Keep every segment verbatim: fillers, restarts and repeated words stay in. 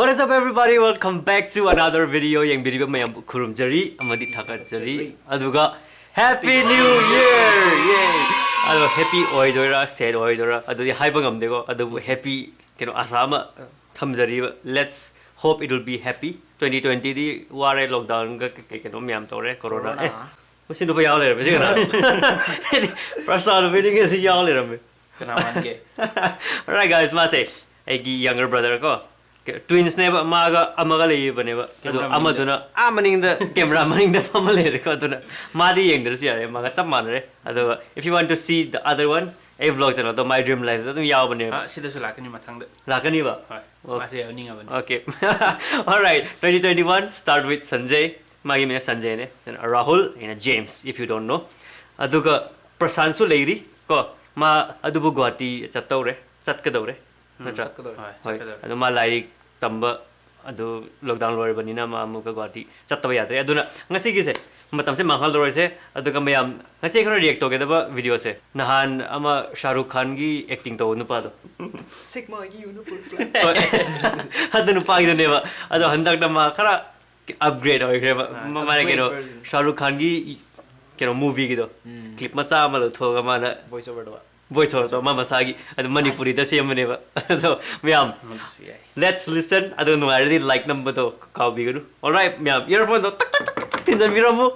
What is up, everybody? Welcome back to another video. ꯌꯦꯡꯕꯤꯔꯤꯕ ꯃꯌꯥꯝꯕꯨ ꯈꯨꯔꯨꯝꯖꯔꯤ ꯑꯃꯗꯤ ꯊꯥꯒꯠꯆꯔꯤ꯫ ꯑꯗꯨꯒ Happy New Year! Yay! ꯑꯗꯣ happy ꯑꯣꯏꯗꯣꯏꯔꯥ, sad ꯑꯣꯏꯗꯣꯏꯔꯥ, ꯑꯗꯨꯗꯤ ꯍꯥꯏꯕ ꯉꯝꯗꯦꯀꯣ꯫ ꯑꯗꯨꯕꯨ happy, ꯀꯩꯅꯣ, ꯑꯁꯥ ꯑꯃ ꯊꯝꯖꯔꯤꯕ꯫ Let's hope it will be happy. Twenty twenty ꯗꯤ ꯋꯥꯔꯦ, lockdown ꯒ ꯀꯩ ꯀꯩꯅꯣ ꯃꯌꯥꯝ ꯇꯧꯔꯦ, corona꯫ ꯑꯦ, Corona꯫ ꯃꯁꯤ ꯅꯨꯄꯥ ꯌꯥꯎ ꯂꯩꯔꯝꯃꯦ ꯁꯤ ꯀꯅꯥ? ꯍꯥꯏꯗꯤ ꯄ꯭ꯔꯁꯥꯟ ꯅꯨꯄꯤ ꯅꯤꯡꯉꯦ ꯁꯤ ꯌꯥꯎ ꯂꯩꯔꯝꯃꯦ꯫ ꯀꯅꯥ ꯃꯥꯟꯒꯦ? Alright, guys, ꯃꯥꯁꯦ ꯑꯩꯒꯤ younger brother ꯀꯣ, twins ꯅꯦꯕ, ꯃꯥꯒ ꯑꯃꯒ ꯂꯩꯕꯅꯦꯕ꯫ ꯑꯗꯣ camera ꯃꯅꯤꯡꯗ꯫ ꯑꯃꯗꯨꯅ ꯑꯥ ꯃꯅꯤꯡꯗ, camera ꯃꯅꯤꯡꯗ ꯐꯝꯃ ꯂꯩꯔꯦꯀꯣ꯫ ꯑꯗꯨꯅ ꯃꯥꯗꯤ ꯌꯦꯡꯗ꯭ꯔꯁꯨ ꯌꯥꯔꯦ, ꯃꯥꯒ ꯆꯞ ꯃꯥꯟꯅꯔꯦ꯫ ꯑꯗꯨꯒ if you want to see the other one, ꯑꯩ vlog channel ꯗꯣ My Dream Life ꯇ ꯑꯗꯨꯝ ꯌꯥꯎꯕꯅꯦꯕ꯫ ꯑꯥ, ꯁꯤꯗꯁꯨ ꯂꯥꯛꯀꯅꯤ ꯃꯊꯪꯗ꯫ ꯂꯥꯛꯀꯅꯤꯕ? ꯍꯣꯏ, ꯑꯣ꯫ ꯃꯥꯁꯦ ꯌꯥꯎꯅꯤꯡꯉꯕꯅꯤ꯫ Okay. Alright, twenty twenty-one start with Sanjay. ꯃꯥꯒꯤ ꯃꯤꯡꯅ ꯁꯟꯖꯦꯅꯦ꯫ ꯑꯗꯨꯅ ꯔꯥꯍꯨꯜ, ꯑꯩꯅ James, if you don't know꯫ ꯑꯗꯨꯒ ꯄ꯭ꯔꯁꯥꯟꯁꯨ ꯂꯩꯔꯤ ꯀꯣ, ꯃꯥ ꯑꯗꯨꯕꯨ ꯒꯨꯍꯥꯇꯤ ꯆꯠꯇꯧꯔꯦ, ꯆꯠꯀꯗꯧꯔꯦ, ꯎꯝ, ꯅꯠꯇ꯭ꯔꯥ? ꯆꯠꯀꯗꯧꯔꯦ꯫ ꯍꯣꯏ, ꯍꯣꯏ, ꯆꯠꯀꯗꯧꯔꯦ꯫ ꯑꯗꯣ ꯃꯥ ꯂꯥꯏꯔꯤꯛ ꯇꯝꯕ, ꯑꯗꯨ lockdown ꯂꯣꯏꯔꯕꯅꯤꯅ ꯃꯥ ꯑꯃꯨꯛꯀ ꯒꯨꯍꯥꯇꯤ ꯆꯠꯇꯕ ꯌꯥꯗ꯭ꯔꯦ꯫ ꯑꯗꯨꯅ ꯉꯁꯤꯒꯤꯁꯦ ꯃꯇꯝꯁꯦ ꯃꯥꯡꯍꯜꯂꯔꯣꯏꯁꯦ꯫ ꯑꯗꯨꯒ ꯃꯌꯥꯝ, ꯉꯁꯤ ꯑꯩꯈꯣꯏꯅ react ꯇꯧꯒꯗꯕ video ꯁꯦ, ꯅꯍꯥꯟ ꯑꯃ ꯁꯥꯍ ꯔꯨꯈ ꯈꯥꯟꯒꯤ acting ꯇꯧꯕ ꯅꯨꯄꯥꯗꯣ꯫ Sigma Universe꯫ ꯍꯣꯏ꯫ ꯑꯗꯨ ꯅꯨꯄꯥꯒꯤꯗꯨꯅꯦꯕ꯫ ꯑꯗꯣ ꯍꯟꯗꯛꯇ ꯃꯥ ꯈꯔ upgrade ꯑꯣꯏꯈ꯭ꯔꯦꯕ꯫ ꯑꯥ, ꯃꯃꯥꯏꯅ upgrade ꯀꯩꯅꯣ, version꯫ ꯁꯥꯍ ꯔꯨꯈ ꯈꯥꯟꯒꯤ ꯀꯩꯅꯣ movie ꯒꯤꯗꯣ, ꯎꯝ꯫ Clip ꯃꯆꯥ ꯑꯃ ꯂꯧꯊꯣꯛꯑꯒ ꯃꯥꯅ voice over ꯇꯧꯕ꯫ Voice over ꯇꯧꯕ, ꯃꯥ ꯃꯁꯥꯒꯤ, ꯑꯗꯨ ꯃꯅꯤꯄꯨꯔꯤꯗ ꯑꯁ꯫ ꯁꯦꯝꯕꯅꯦꯕ꯫ ꯑꯗꯣ ꯃꯌꯥꯝ, ꯑꯃꯗꯨꯁꯨ ꯌꯥꯏ꯫ Let's listen꯫ ꯑꯗꯨ ꯅꯨꯡꯉꯥꯏꯔꯗꯤ like ꯅꯝꯕꯗꯣ ꯀꯥꯎꯕꯤꯒꯅꯨ꯫ Alright, ꯃꯌꯥꯝ earphone ꯗꯣ ꯇꯛ ꯇꯛ ꯇꯛ ꯊꯤꯟꯖꯟꯕꯤꯔꯝꯃꯨ꯫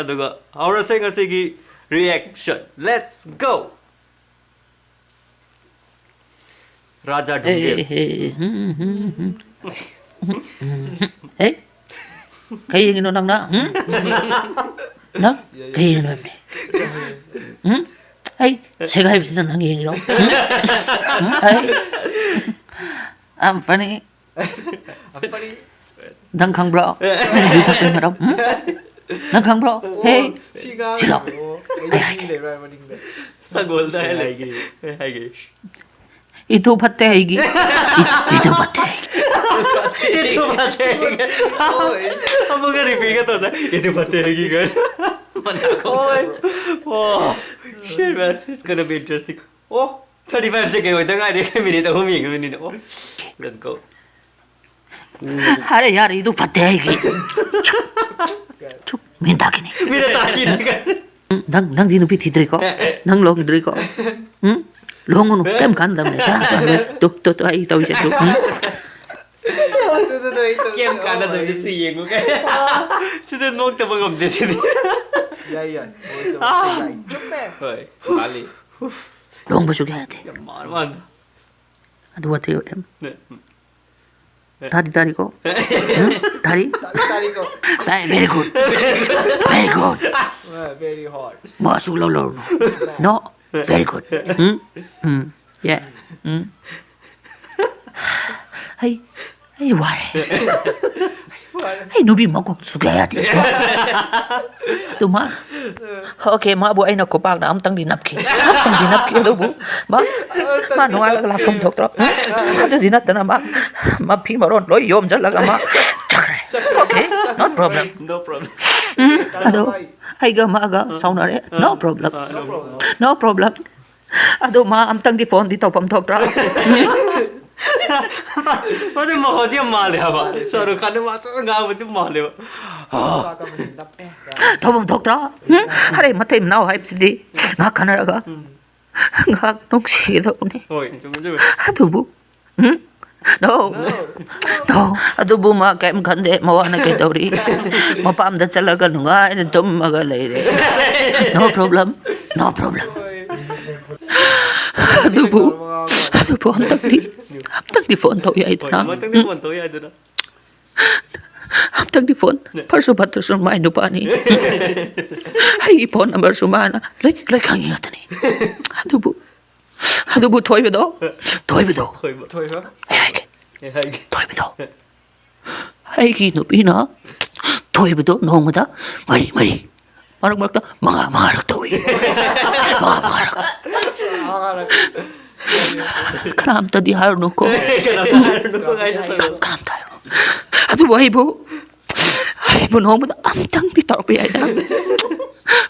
ꯑꯗꯨꯒ ꯍꯧꯔꯁꯦ ꯉꯁꯤꯒꯤ reaction꯫ Let's go! ꯔꯥꯖꯥ ꯍꯦ, ꯙꯨꯝꯕꯤꯔ꯫ ꯍꯦ, ꯍꯨꯝ, ꯍꯨꯝ, ꯍꯨꯝ꯫ ꯍꯦ? ꯀꯩꯒꯤꯅꯣ ꯅꯪꯅ? ꯍꯨꯝ? ꯅꯪ? ꯌꯥꯏ, ꯌꯥꯏ꯫ ꯀꯩꯒꯤꯅꯣ ꯍꯥꯏꯕꯅꯦ? ꯍꯨꯝ? ꯑꯩ ꯁꯦꯒꯥꯏꯕꯁꯤꯗ ꯅꯪ ꯌꯦꯡꯉꯤꯔꯣ? ꯍꯨꯝ? ꯍꯨꯝ? ꯑꯩ? I'm funny. I'm funny. ꯅꯪ ꯈꯪꯕ꯭ꯔꯣ? ꯌꯨ ꯊꯛꯄꯩ ꯃꯔꯝ? ꯎꯝ? ꯅꯪ ꯈꯪꯕ꯭ꯔꯣ? ꯑꯣ, ꯍꯦ! ꯁꯤ ꯉꯥꯡꯉꯤꯕ꯫ ꯁꯤꯂꯣ꯫ ꯑꯣ, ꯑꯩ ꯑꯩ ꯃꯤ ꯍꯥꯏꯒꯦ꯫ ꯂꯩꯕ꯭ꯔꯥ ꯃꯅꯤꯡꯗ? ꯁꯒꯣꯜꯗ ꯍꯥꯏ ꯂꯩꯒꯦ꯫ ꯑꯩ ꯍꯥꯏꯒꯦ꯫ ꯏꯇꯨ ꯐꯠꯇꯦ ꯑꯩꯒꯤ꯫ ꯏ-, ꯏꯇꯨ ꯐꯠꯇꯦ ꯑꯩꯒꯤ꯫ ꯏꯇꯨ ꯐꯠꯇꯦ ꯑꯩꯒꯤ꯫ ꯍꯣꯏ꯫ ꯑꯃꯨꯛꯀ repeat ꯀ ꯇꯧꯁꯦ꯫ ꯏꯇꯨ ꯐꯠꯇꯦ ꯑꯩꯒꯤ ꯀꯥꯏꯅ꯫ ꯃꯅꯥ ꯈꯣꯡ ꯍꯣꯏ꯫ ꯆꯠꯄ꯭ꯔꯣ? ꯑꯣ, shit, man. It's gonna be interesting. ꯑꯣ, thirty five second ꯑꯣꯏꯗ ꯉꯥꯏꯔꯦ꯫ Minute ꯑꯍꯨꯝ ꯌꯦꯡꯉꯕꯅꯤꯅ꯫ ꯑꯣ, let's go. ꯑꯔꯦ ꯌꯥꯔꯦ, ꯏꯗꯨ ꯐꯠꯇꯦ ꯑꯩꯒꯤ꯫ ꯆꯨꯞ, ꯆꯨꯞ, ꯃꯤꯅ ꯇꯥꯈꯤꯅꯤ꯫ ꯃꯤꯅ ꯇꯥꯈꯤꯅꯤ꯫ ꯎꯝ, ꯅꯪ, ꯅꯪꯗꯤ ꯅꯨꯄꯤ ꯊꯤꯗ꯭ꯔꯤꯀꯣ? ꯅꯪ ꯂꯨꯍꯣꯡꯗ꯭ꯔꯤꯀꯣ? ꯎꯝ? ꯂꯨꯍꯣꯡꯉꯨꯅꯨ, ꯀꯩꯝ ꯀꯥꯟꯅꯗꯕꯅꯦ꯫ ꯁꯦꯔꯥꯟ ꯇꯨ, ꯇꯨ, ꯇꯨ, ꯑꯩ ꯇꯧꯔꯤꯁꯦ ꯇꯨ꯫ ꯎꯝ? ꯀꯩꯝ ꯀꯥꯟꯅꯗꯕꯅꯦ, ꯁꯤ ꯌꯦꯡꯉꯨ ꯀꯩ꯫ ꯁꯤꯗ ꯅꯣꯛꯇꯕ ꯉꯝꯗꯦ ꯁꯤꯗꯤ꯫ ꯌꯥꯏ, ꯌꯥꯏ꯫ ꯍꯣꯏ, ꯆꯨꯝꯃꯦ, ꯆꯨꯝꯃꯦ, ꯌꯥꯏ꯫ ꯆꯨꯝꯃꯦ꯫ ꯍꯣꯏ, ꯃꯥꯜꯂꯤ꯫ ꯂꯨꯍꯣꯡꯕꯁꯨ ꯌꯥꯗꯦ꯫ ꯌꯥꯝ ꯃꯥꯜ ꯃꯥꯟꯗ꯫ ꯑꯗꯨ ꯋꯥꯊꯤ ꯋꯥꯔꯦꯝ꯫ ꯅꯦ꯫ ꯇꯥꯗꯤ ꯇꯥꯔꯤꯀꯣ? ꯎꯝ? ꯇꯥꯔꯤ? ꯇꯥꯗꯤ ꯇꯥꯔꯤꯀꯣ? ꯇꯥꯏ, very good. Very good. ꯑꯁ꯫ ꯑ, very hot. ꯃꯥꯁꯨ ꯂꯧ ꯂꯧꯔꯨꯅꯨ꯫ No, very good. ꯎꯝ? ꯎꯝ. Yeah. ꯎꯝ. ꯑꯩ, ꯑꯩ ꯋꯥꯔꯦ꯫ ꯑꯩ ꯅꯨꯄꯤ ꯃꯀꯣꯛ ꯁꯨꯛꯌꯥ ꯌꯥꯗꯦ꯫ ꯑꯗꯨ ꯃꯥ, okay, ꯃꯥꯕꯨ ꯑꯩꯅ ꯈꯨꯄꯥꯛꯅ ꯑꯝꯇꯪꯗꯤ ꯅꯞꯈꯤ꯫ ꯑꯝꯇꯪꯗꯤ ꯅꯞꯈꯤ, ꯑꯗꯨꯕꯨ ꯃꯥ, ꯃꯥ ꯅꯣꯡꯉꯥꯜꯂꯒ ꯂꯥꯛꯐꯝ ꯊꯣꯛꯇ꯭ꯔꯣ? ꯑꯗꯨꯗꯤ ꯅꯠꯇꯅ ꯃꯥ ꯃꯐꯤ ꯃꯔꯣꯟ ꯂꯣꯏ ꯌꯣꯝꯁꯤꯜꯂꯒ ꯃꯥ ꯆꯠꯈ꯭ꯔꯦ꯫ Okay, no problem. No problem. ꯎꯝ, ꯑꯗꯣ ꯑꯩꯒ ꯃꯥꯒ ꯁꯥꯎꯅꯔꯦ꯫ No problem. ꯑ, no problem. No problem. ꯑꯗꯣ ꯃꯥ ꯑꯝꯇꯪꯗꯤ ꯐꯣꯟꯗꯤ ꯇꯧꯐꯝ ꯊꯣꯛꯇ꯭ꯔꯣ? ꯃꯥꯁꯦ ꯃꯈꯣꯟꯁꯦ ꯌꯥꯝ ꯃꯥꯜꯂꯦ ꯍꯥꯏꯕ꯫ ꯁꯥꯔꯨꯛ ꯈꯥꯟꯗ ꯃꯥ ꯆꯞ ꯉꯥꯡꯕꯗꯤ ꯃꯥꯜꯂꯦꯕ꯫ ꯇꯧꯐꯝ ꯊꯣꯛꯇ꯭ꯔꯣ? ꯎꯝ? ꯑꯔꯦ, ꯃꯇꯩ ꯃꯅꯥꯎ ꯍꯥꯏꯕꯁꯤꯗꯤ ꯉꯥꯏꯍꯥꯛ ꯈꯟꯅꯔꯒ ꯎꯝ꯫ ꯉꯥꯏꯍꯥꯛ ꯅꯨꯡꯁꯤꯒꯗꯧꯕꯅꯤ꯫ ꯍꯣꯏ, ꯆꯨꯝꯃꯦ, ꯆꯨꯝꯃꯦ꯫ ꯑꯗꯨꯕꯨ, ꯎꯝ? No. No. No. ꯑꯗꯨꯕꯨ ꯃꯥ ꯀꯩꯝ ꯈꯟꯗꯦ꯫ ꯃꯋꯥꯅ ꯀꯩꯗꯧꯔꯤ? ꯃꯄꯥꯝꯗ ꯆꯠꯂꯒ ꯅꯨꯡꯉꯥꯏꯅ ꯇꯨꯝꯃꯒ ꯂꯩꯔꯦ꯫ No problem. No problem. ꯑꯗꯨꯕꯨ, ꯑꯗꯨꯕꯨ ꯑꯝꯇꯪꯗꯤ, ꯑꯝꯇꯪꯗꯤ ꯐꯣꯟ ꯇꯧ ꯍꯣꯏ, ꯌꯥꯏꯗꯅ? ꯑꯃꯇꯪꯗꯤ ꯐꯣꯟ ꯇꯧ ꯌꯥꯏꯗꯅ? ꯑꯝꯇꯪꯗꯤ ꯐꯣꯟ꯫ ꯐꯔꯁꯨ ꯐꯠꯇ꯭ꯔꯁꯨ ꯃꯥꯏ ꯅꯨꯄꯥꯅꯤ꯫ ꯑꯩꯒꯤ ꯐꯣꯟ ꯅꯝꯕꯔꯁꯨ ꯃꯥꯅ ꯂꯣꯏ, ꯂꯣꯏ ꯈꯪꯉꯤ ꯉꯥꯛꯇꯅꯤ꯫ ꯑꯗꯨꯕꯨ, ꯑꯗꯨꯕꯨ ꯊꯣꯏꯕꯗꯣ, ꯊꯣꯏꯕꯗꯣ꯫ ꯊꯣꯏꯕ꯫ ꯊꯣꯏꯕ꯫ ꯑꯩ ꯍꯥꯏꯒꯦ꯫ ꯑꯩ ꯍꯥꯏꯒꯦ꯫ ꯊꯣꯏꯕꯗꯣ꯫ ꯑꯩꯒꯤ ꯅꯨꯄꯤꯅ ꯊꯣꯏꯕꯗꯣ ꯅꯣꯡꯃꯗ ꯃꯔꯤ, ꯃꯔꯤ, ꯃꯔꯛ ꯃꯔꯛꯇ ꯃꯉꯥ, ꯃꯉꯥꯔꯛ ꯇꯧꯏ꯫ ꯃꯉꯥ, ꯃꯉꯥꯔꯛ꯫ ꯀꯅꯥꯝꯇꯗꯤ ꯍꯥꯏꯔꯨꯅꯨꯀꯣ꯫ ꯀꯅꯥꯝꯇ ꯍꯥꯏꯔꯨꯅꯨꯀꯣ ꯀꯥꯏꯅ ꯇꯧꯔꯣ꯫ ꯀꯅꯥꯝꯇ ꯍꯥꯏꯔꯨꯅꯨ꯫ ꯑꯗꯨꯕꯨ ꯑꯩꯕꯨ, ꯑꯩꯕꯨ ꯅꯣꯡꯃꯗ ꯑꯝꯇꯪꯗꯤ ꯇꯧꯔꯛꯄ ꯌꯥꯏꯗ꯫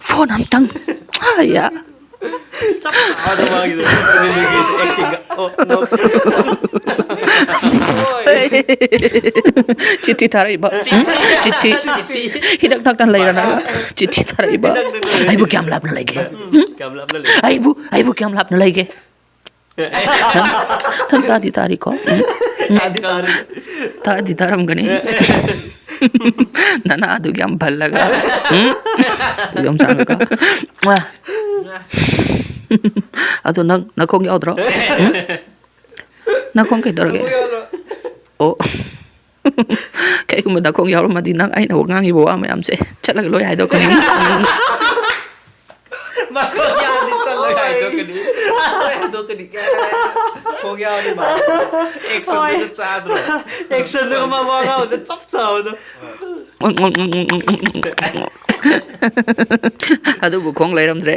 ꯐꯣꯟ ꯑꯝꯇꯪ꯫ ꯑꯌꯥ꯫ ꯆꯞ ꯆꯥꯕꯗ ꯃꯥꯒꯤꯗꯣ꯫ ꯑꯦꯛꯇꯤꯡꯒ꯫ ꯑꯣ, ꯅꯣꯛ꯫ ꯍꯣꯏ꯫ ꯆꯤꯊꯤ ꯊꯥꯔꯛꯏꯕ꯫ ꯎꯝ? ꯆꯤꯊꯤ꯫ ꯆꯤꯊꯤ꯫ ꯍꯤꯗꯛ ꯊꯛꯇꯅ ꯂꯩꯔꯅ ꯆꯤꯊꯤ ꯊꯥꯔꯛꯏꯕ꯫ ꯍꯤꯗꯛ ꯊꯛꯇꯅ ꯂꯩꯔꯅ꯫ ꯑꯩꯕꯨ ꯀꯌꯥꯝ ꯂꯥꯞꯅ ꯂꯩꯒꯦ? ꯎꯝ, ꯀꯌꯥꯝ ꯂꯥꯞꯅ ꯂꯩꯒꯦ? ꯑꯩꯕꯨ, ꯑꯩꯕꯨ ꯀꯌꯥꯝ ꯂꯥꯞꯅ ꯂꯩꯒꯦ? ꯅꯪ, ꯅꯪ ꯇꯥꯗꯤ ꯇꯥꯔꯤꯀꯣ? ꯎꯝ? ꯇꯥꯗꯤ ꯇꯥꯔꯤ꯫ ꯇꯥꯗꯤ ꯇꯥꯔꯝꯒꯅꯤ꯫ ꯅꯅꯥꯗꯨꯒꯤ ꯌꯥꯝ ꯐꯜꯂꯒ꯫ ꯎꯝ? ꯑꯗꯨꯒꯤ ꯌꯥꯝ ꯁꯥꯡꯉꯒ꯫ ꯑꯗꯣ ꯅꯪ ꯅꯈꯣꯡ ꯌꯥꯎꯗ꯭ꯔꯣ? ꯎꯝ? ꯅꯈꯣꯡ ꯀꯩꯗꯧꯔꯒꯦ? ꯅꯈꯣꯡ ꯌꯥꯎꯗ꯭ꯔꯣ? ꯑꯣ꯫ ꯀꯩꯒꯨꯝꯕ ꯅꯈꯣꯡ ꯌꯥꯎꯔꯝꯃꯗꯤ ꯅꯪ ꯑꯩꯅ ꯉꯥꯡꯉꯤꯕ ꯋꯥ ꯃꯌꯥꯝꯁꯦ ꯆꯠꯂꯒ ꯂꯣꯏ ꯍꯥꯏꯗꯣꯛꯀꯅꯤ꯫ ꯃꯈꯣꯡ ꯌꯥꯎꯔꯗꯤ ꯆꯠꯂꯣꯏ ꯍꯥꯏꯗꯣꯛꯀꯅꯤ꯫ ꯂꯣꯏ ꯍꯥꯏꯗꯣꯛꯀꯅꯤ꯫ ꯀꯩ ꯍꯥꯏ-, ꯈꯣꯡ ꯌꯥꯎꯔꯗꯤ ꯃꯥ꯫ ꯑꯦꯛꯁꯟꯗꯨꯒ ꯍꯣꯏ꯫ ꯆꯥꯗ꯭ꯔꯣ? ꯑꯦꯛꯁꯟꯗꯨꯒ ꯃꯥ ꯋꯥ ꯉꯥꯡꯕꯗ ꯆꯞ ꯆꯥꯕꯗꯣ꯫ ꯑꯗꯨꯕꯨ ꯈꯣꯡ ꯂꯩꯔꯝꯗ꯭ꯔꯦ꯫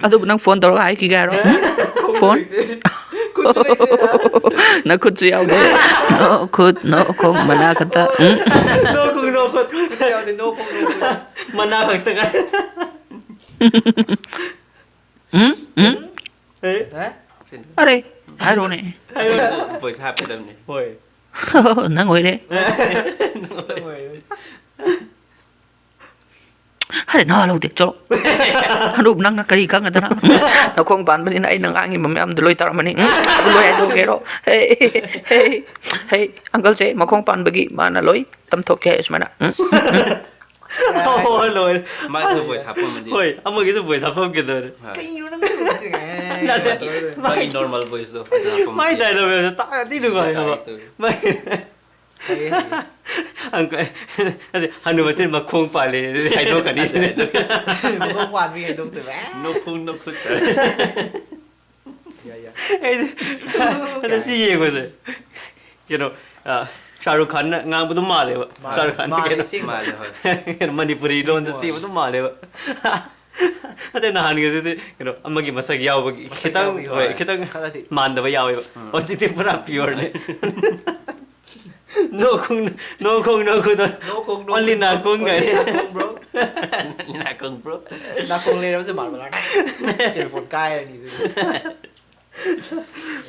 ꯑꯗꯨꯕꯨ ꯅꯪ ꯐꯣꯟ ꯇꯧꯔꯒ ꯍꯥꯏꯈꯤꯒꯦ ꯍꯥꯏꯔꯣ? ꯎꯝ? ꯐꯣꯟ? ꯈꯨꯠꯁꯨ ꯂꯩꯇꯦ꯫ ꯅꯈꯨꯠꯁꯨ ꯌꯥꯎꯗꯦ꯫ ꯅꯣ ꯈꯨꯠ, ꯅꯣ ꯈꯣꯡ, ꯃꯅꯥ ꯈꯛꯇ꯫ ꯎꯝ? ꯅꯣ ꯈꯣꯡ, ꯅꯣ ꯈꯨꯠ꯫ ꯈꯨꯠꯁꯨ ꯌꯥꯎꯗꯦ, ꯅꯣ ꯈꯣꯡ, ꯅꯣ ꯈꯨꯠ꯫ ꯃꯅꯥ ꯈꯛꯇ ꯉꯥꯏ꯫ ꯎꯝ? ꯎꯝ? ꯑꯦ? ꯍꯥ? ꯑꯔꯦ, ꯍꯥꯏꯔꯣꯅꯦ꯫ ꯍꯥꯏꯔꯣꯅꯦ꯫ ꯚꯣꯏꯁ ꯍꯥꯞꯀꯗꯕꯅꯤ꯫ ꯍꯣꯏ꯫ ꯅꯪ ꯑꯣꯏꯔꯦ꯫ ꯅꯪ ꯑꯣꯏꯔꯦ꯫ ꯑꯔꯦ, ꯅꯋꯥ ꯂꯧꯗꯦ, ꯆꯠꯂꯣ꯫ ꯑꯗꯨꯕꯨ ꯅꯪꯅ ꯀꯔꯤ ꯈꯪꯒꯗꯅ? ꯅꯈꯣꯡ ꯄꯥꯟꯕꯅꯤꯅ ꯑꯩꯅ ꯉꯥꯡꯉꯤꯕ ꯃꯌꯥꯝꯗꯣ ꯂꯣꯏ ꯇꯥꯔꯝꯃꯅꯤ꯫ ꯎꯝ? ꯑꯗꯨ ꯂꯣꯏ ꯍꯥꯏꯗꯣꯛꯀꯦꯔꯣ? ꯍꯦ, ꯍꯦ, ꯍꯦ, ꯑꯪꯀꯜꯁꯦ ꯃꯈꯣꯡ ꯄꯥꯟꯕꯒꯤ ꯃꯥꯅ ꯂꯣꯏ ꯇꯝꯊꯣꯛꯀꯦ ꯍꯥꯏ ꯁꯨꯃꯥꯏꯅ꯫ ꯎꯝ? ꯎꯝ? ꯍꯣꯏ, ꯂꯣꯏꯔꯦ꯫ ꯃꯥꯏꯁꯨ ꯚꯣꯏꯁ ꯍꯥꯞꯄꯝꯃꯗꯤ꯫ ꯍꯣꯏ, ꯑꯃꯒꯤꯁꯨ ꯚꯣꯏꯁ ꯍꯥꯞꯄꯝꯒꯦ ꯇꯧꯔꯦ꯫ ꯍꯣꯏ꯫ ꯀꯩꯅꯣ ꯅꯪ ꯇꯧꯔꯤꯁꯦ? ꯅꯠꯇꯦ, ꯃꯥꯒꯤ ꯃꯥꯒꯤ, ꯅꯣꯔꯃꯦꯜ ꯚꯣꯏꯁꯇꯣ ꯑꯗꯨ ꯍꯥꯞꯄꯝꯃꯗꯤ꯫ ꯃꯥꯏ ꯗꯥꯏꯂꯣꯛ ꯃꯌꯥꯝꯗꯣ ꯇꯥꯔꯗꯤ ꯅꯨꯡꯉꯥꯏ ꯍꯥꯏꯕ꯫ ꯇꯥꯔꯗꯤ ꯇꯧꯔꯦ꯫ ꯃꯥꯏ ꯍꯩꯌꯦ, ꯍꯩꯌꯦ꯫ ꯑꯪꯀ-, ꯅꯠꯇꯦ, ꯍꯅꯨꯕꯁꯦ ꯃꯈꯣꯡ ꯄꯥꯜꯂꯦ ꯑꯗꯨꯗꯤ ꯍꯥꯏꯗꯣꯛꯀꯅꯤ꯫ ꯑꯗꯨ ꯍꯥꯏꯗꯣꯛꯀꯅꯤ꯫ ꯃꯈꯣꯡ ꯄꯥꯟꯕꯒꯤ ꯍꯥꯏꯗꯣꯛꯇꯣꯏꯕ꯫ ꯅꯣꯛꯈꯣꯡ ꯅꯣꯛꯈꯨꯠ꯫ ꯌꯥꯏ, ꯌꯥꯏ꯫ ꯑꯩꯗꯤ ꯑꯗ ꯁꯤ ꯌꯦꯡꯕꯁꯦ, ꯀꯩꯅꯣ, ꯑ, ꯁꯥꯍꯔꯨꯈ ꯈꯥꯟꯅ ꯉꯥꯡꯕꯗꯣ ꯃꯥꯜꯂꯦꯕ꯫ ꯃꯥꯜꯂꯦ, ꯁꯥꯍꯔꯨꯈ ꯈꯥꯟꯅ ꯃꯥꯜꯂꯦ, ꯀꯩꯅꯣ, ꯑꯁꯦꯡꯕ꯫ ꯃꯥꯜꯂꯦ, ꯍꯣꯏ꯫ ꯀꯩꯅꯣ, ꯃꯅꯤꯄꯨꯔꯤ ꯂꯣꯟꯗ ꯃꯥꯜꯂꯦ꯫ ꯆꯦꯕꯗꯣ ꯃꯥꯜꯂꯦꯕ꯫ ꯑꯗꯩ ꯅꯍꯥꯟꯒꯤꯗꯨꯗꯤ, ꯀꯩꯅꯣ, ꯑꯃꯒꯤ ꯃꯁꯛ ꯌꯥꯎꯕꯒꯤ ꯃꯁꯛ ꯈꯤꯇꯪ, ꯌꯥꯎꯕꯒꯤ, ꯍꯣꯏ, ꯍꯣꯏ꯫ ꯈꯤꯇꯪ ꯈꯔꯗꯤ꯫ ꯃꯥꯟꯗꯕ ꯌꯥꯎꯋꯦꯕ꯫ ꯎꯝ꯫ ꯍꯧꯖꯤꯛꯇꯤ ꯄꯨꯔꯥ ꯄꯤꯌꯣꯔꯅꯦ꯫ ꯅꯣ ꯈꯣꯡ, ꯅꯣ ꯈꯣꯡ, ꯅꯣ ꯈꯣꯡ, ꯅꯣ ꯈꯣꯡ, ꯅꯣ only ꯈꯣꯡ, ꯅꯥꯀꯣꯡ only ꯉꯥꯏꯔꯦ꯫ ꯅꯥꯀꯣꯡ, bro꯫ ꯅꯥꯀꯣꯡ, bro꯫ ꯅꯥꯀꯣꯡ ꯂꯩꯔꯕꯁꯦ ꯃꯥꯟꯕ ꯂꯥꯛꯑꯦ꯫ ꯇꯦꯂꯤꯐꯣꯟ ꯀꯥꯏꯔꯅꯤ ꯑꯗꯨꯗꯤ꯫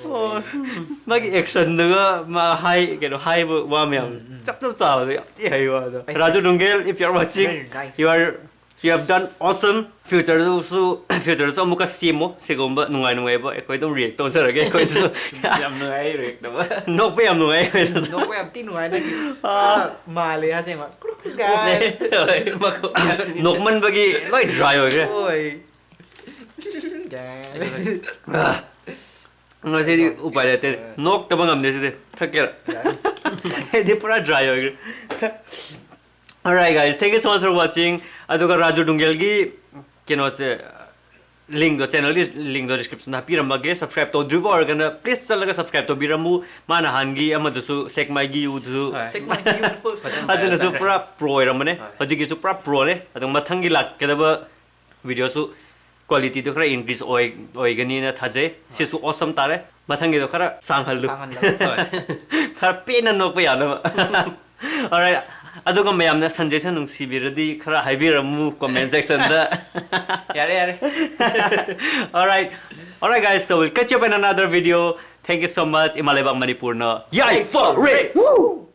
ꯑꯣ, ꯃꯥꯒꯤ actionꯗꯨꯒ ꯃꯥ ꯍꯥꯏ, ꯀꯩꯅꯣ, ꯍꯥꯏꯕ ꯋꯥ ꯃꯌꯥꯝ ꯆꯞ ꯆꯞ ꯆꯥꯕꯗꯣ ꯌꯥꯝ ꯊꯤ ꯍꯩ ꯋꯥꯗꯣ꯫ Nice, Raju nice. ꯅꯨꯡꯒꯦꯜ, if you are watching, very nice. You are, you have done awesome. Futureꯗꯁꯨ, futureꯗꯁꯨ ꯑꯃꯨꯛꯀ ꯁꯦꯝꯃꯣ꯫ ꯁꯤꯒꯨꯝꯕ ꯅꯨꯡꯉꯥꯏ ꯅꯨꯡꯉꯥꯏꯕ ꯑꯩꯈꯣꯏ ꯑꯗꯨꯝ react ꯇꯧꯖꯔꯒꯦ ꯑꯩꯈꯣꯏꯁꯨ꯫ ꯌꯥꯝ ꯅꯨꯡꯉꯥꯏ react ꯇꯧꯕ꯫ ꯅꯣꯛꯄ ꯌꯥꯝ ꯅꯨꯡꯉꯥꯏ ꯑꯩꯈꯣꯏꯁꯨ꯫ ꯅꯣꯛꯄ ꯌꯥꯝ ꯊꯤ ꯅꯨꯡꯉꯥꯏ ꯅꯪꯒꯤ꯫ ꯑꯥ꯫ ꯑꯥ, ꯃꯥꯜꯂꯦ ꯑꯁꯦꯡꯕ꯫ ꯀ꯭ꯔꯨꯛ ꯀ꯭ꯔꯨꯛ ꯀꯥꯏ꯫ ꯅꯣꯛꯃꯟꯕꯒꯤ ꯂꯣꯏ dry ꯑꯣꯏꯈ꯭ꯔꯦ꯫ ꯍꯣꯏ꯫ ꯑꯥ꯫ ꯉꯁꯤꯗꯤ ꯎꯄꯥꯏ ꯂꯩꯇꯦ꯫ ꯅꯣꯛꯇꯕ ꯉꯝꯗꯦ ꯁꯤꯗꯤ꯫ ꯊꯛꯀꯦꯔꯥ? ꯌꯥꯏ꯫ ꯑꯩꯗꯤ ꯄꯨꯔꯥ dry ꯑꯣꯏꯈ꯭ꯔꯦ꯫ Alright guys, thank you so much for watching. ꯑꯗꯨꯒ ꯔꯥꯖꯨ ꯅꯨꯡꯒꯦꯜꯒꯤ ꯀꯩꯅꯣꯁꯦ, linkꯗꯣ, channelꯒꯤ linkꯗꯣ descriptionꯗ ꯍꯥꯞꯄꯤꯔꯝꯃꯒꯦ꯫ Subscribe ꯇꯧꯗ꯭ꯔꯤꯕ ꯑꯣꯏꯔꯒꯅ please ꯆꯠꯂꯒ subscribe ꯇꯧꯕꯤꯔꯝꯃꯨ꯫ ꯃꯥꯅ ꯍꯥꯟꯒꯤ ꯑꯃꯗꯨꯁꯨ ꯁꯦꯛꯃꯥꯏꯒꯤ ꯌꯨꯗꯨꯁꯨ ꯍꯣꯏ꯫ ꯁꯦꯛꯃꯥꯏꯒꯤ ꯌꯨ full ꯐꯖꯅ ꯑꯗꯨꯅꯁꯨ ꯇꯧꯔꯦ꯫ ꯄꯨꯔꯥ pro ꯑꯣꯏꯔꯝꯕꯅꯦ꯫ ꯍꯣꯏ꯫ ꯍꯧꯖꯤꯛꯀꯤꯁꯨ ꯄꯨꯔꯥ proꯅꯦ꯫ ꯑꯗꯣ ꯃꯊꯪꯒꯤ ꯂꯥꯛꯀꯗꯕ videoꯁꯨ qualityꯗꯣ ꯈꯔ increase ꯑꯣꯏ-, ꯑꯣꯏꯒꯅꯤꯅ ꯊꯥꯖꯩ꯫ ꯁꯤꯁꯨ awesome ꯇꯥꯔꯦ꯫ ꯃꯊꯪꯒꯤꯗꯣ ꯈꯔ ꯁꯥꯡꯍꯜꯂꯨ꯫ ꯁꯥꯡꯍꯜꯂꯒ, ꯍꯣꯏ꯫ ꯈꯔ ꯄꯦꯟꯅ ꯅꯣꯛꯄ ꯌꯥꯅꯕ꯫ Alright. ꯑꯗꯨꯒ ꯃꯌꯥꯝꯅ suggestion ꯅꯨꯡꯁꯤꯕꯤꯔꯗꯤ ꯈꯔ ꯍꯥꯏꯕꯤꯔꯝꯃꯨ comment sectionꯗ꯫ ꯌꯥꯔꯦ, ꯌꯥꯔꯦ꯫ Alright. Alright guys, so we'll catch you up in another video. Thank you so much. ꯏꯃꯥ ꯂꯩꯕꯥꯛ ꯃꯅꯤꯄꯨꯔꯅ ꯌꯥꯏꯐꯔꯦ! Woo!